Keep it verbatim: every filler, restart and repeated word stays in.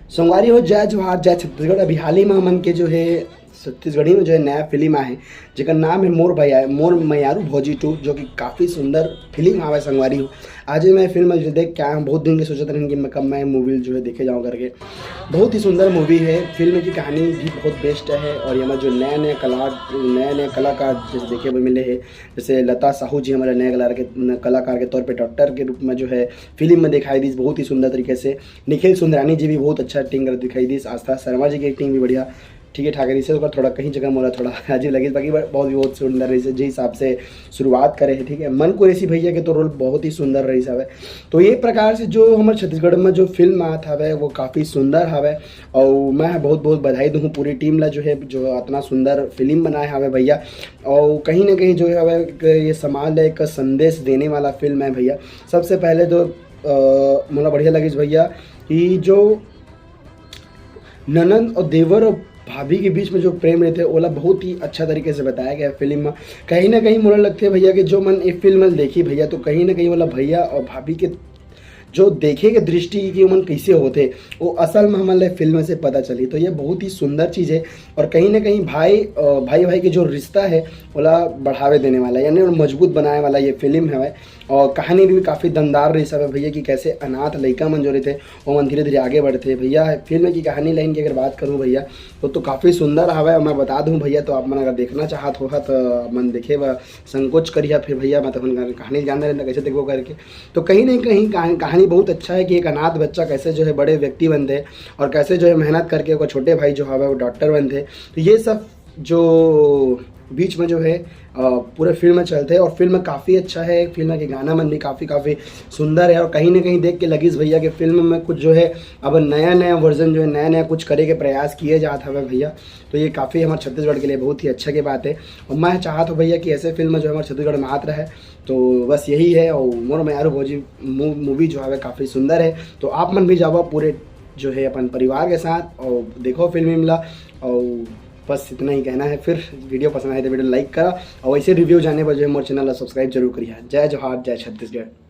संगवारी हो, जय जोहार, जय छत्तीसगढ़। अभी हाल ही में हमन के जो है छत्तीसगढ़ी में जो है नया फिल्म आए है, जेकर नाम है मोर भैया, मोर मयारू भौजी टू, जो कि काफ़ी सुंदर फिल्म आवे संगवारी हो। आज मैं फिल्म जो देख के आया हूँ, बहुत दिन के सोचत रहन कि मैं कब मैं मूवी जो है देखे जाऊँ करके। बहुत ही सुंदर मूवी है, फिल्म की कहानी भी बहुत बेस्ट है और ये जो नया नया कला नया नया कलाकार जैसे देखे बर मिले हैं, जैसे लता साहू जी हमारे नए कलाकार के कलाकार के तौर पे डॉक्टर के रूप में जो है फिल्म में दिखाई दी बहुत ही सुंदर तरीके से। निखिल सुंदरानी जी भी बहुत अच्छा एक्टिंग कर दिखाई दी, आस्था शर्मा जी की एक्टिंग भी बढ़िया ठीक है ठाक रही है। ओकर थोड़ा कहीं जगह मोला थोड़ा अजीब लगे, बाकी बहुत बहुत सुंदर रही है, जिस हिसाब से शुरुआत करे है, ठीक है। मन कुरैशी भैया के तो रोल बहुत ही सुंदर रही है। तो ये प्रकार से जो हमारे छत्तीसगढ़ में जो फिल्म आत हवे वो काफ़ी सुंदर हवे और मैं बहुत बहुत बधाई दूँ पूरी टीम ला जो है जो इतना सुंदर फिल्म बनाए हवे भैया। और कहीं ना कहीं जो है हवे एक ये समाज ला एक संदेश देने वाला फिल्म है भैया। सबसे पहले तो अ, मोला बढ़िया लगिस भैया कि जो ननंद और देवर और भाभी के बीच में जो प्रेम रहते हैं ओला बहुत ही अच्छा तरीके से बताया गया फिल्म में। कहीं ना कहीं मोला लगते भैया कि जो मन ये फिल्म में देखी भैया तो कहीं ना कहीं ओला भैया और भाभी के जो देखे के दृष्टि की उमन कैसे होते वो असल में हमन ला फिल्म से पता चली। तो ये बहुत ही सुंदर चीज़ है और कहीं ना कहीं भाई अ, भाई भाई के जो रिश्ता है ओला बढ़ावे देने वाला यानी मजबूत बनाने वाला ये फिल्म है। और कहानी भी काफ़ी दमदार रही सब है भैया कि कैसे अनाथ लड़का मन जो रहते वो मन धीरे धीरे आगे बढ़ते भैया। फिल्म की कहानी लाइन की अगर बात करूँ भैया तो, तो काफ़ी सुंदर हवे। मैं बता दूँ भैया तो आप मन अगर देखना चाहत हो तो मन देखे बर संकोच करिया फिर भैया मैं तो कहानी जानना रहता कैसे देखो करके। तो कहीं ना कहीं कहानी कहानी बहुत अच्छा है कि एक अनाथ बच्चा कैसे जो है बड़े व्यक्ति बनते और कैसे जो है मेहनत करके ओकर छोटे भाई जो हवे वो डॉक्टर बनते। तो ये सब जो बीच में जो है अ, पूरे फिल्म में चलते हैं और फिल्म काफ़ी अच्छा है। फिल्म के गाना मन भी काफ़ी काफ़ी सुंदर है और कहीं ना कहीं देख के लगिस भैया कि फिल्म में कुछ जो है अब नया नया वर्जन जो है नया नया कुछ करे के प्रयास किए जात हवे भैया। तो ये काफ़ी हमारे छत्तीसगढ़ के लिए बहुत ही अच्छा की बात है और मैं चाहत हूँ भैया कि ऐसे फिल्म जो हमारे छत्तीसगढ़ में आत रहे। तो बस यही है और मोर मयारू भौजी मूवी जो है काफ़ी सुंदर है। तो आप मन भी जावा पूरे जो है अपन परिवार के साथ और देखो फिल्म ला। और बस इतना ही कहना है। फिर वीडियो पसंद आए तो वीडियो लाइक करा और ऐसे रिव्यू जाने पर जो है मोर चैनल ला सब्सक्राइब जरूर करिए। जय जोहार, जय छत्तीसगढ़।